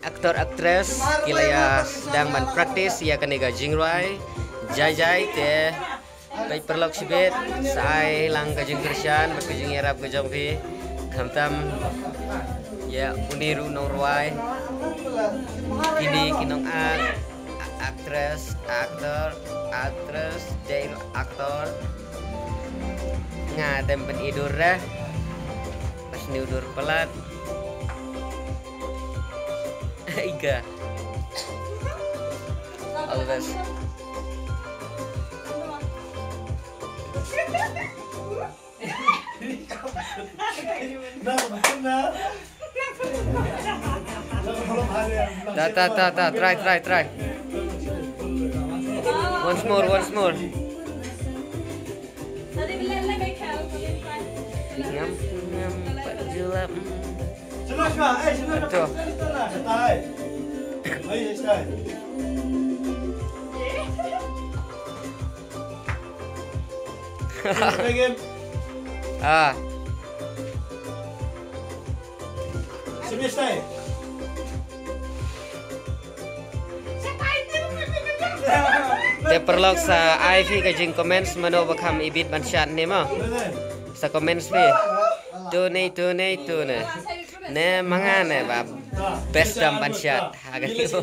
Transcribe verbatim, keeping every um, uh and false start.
Actor actress ki la ïa sdang ban practice ïa kane ka jingrwai. Jai jai te peit paralok shibit, sa ai lang ka jingkyrshan bad ka jingïarap ka jong phi. Khamtam ïa une ruh nongrwai, kine ki nong act, actress, actor, actress, dei ruh actor. Nga tem pyni dur dah. Pas ni dur palat. Iga. All the best. Ta, ta, ta, ta. Try, try, try. Once more, once more. Ngam, ngam, pat julap. Ito. Ah. Te paralok sa ai phi ka jing comments mano ba kham ibit ban shad ne mo. Sa comments phi. Tu ne, tu ne, tu ne. Ne manga ne ba best dam ban shad. Ha ka ni mo.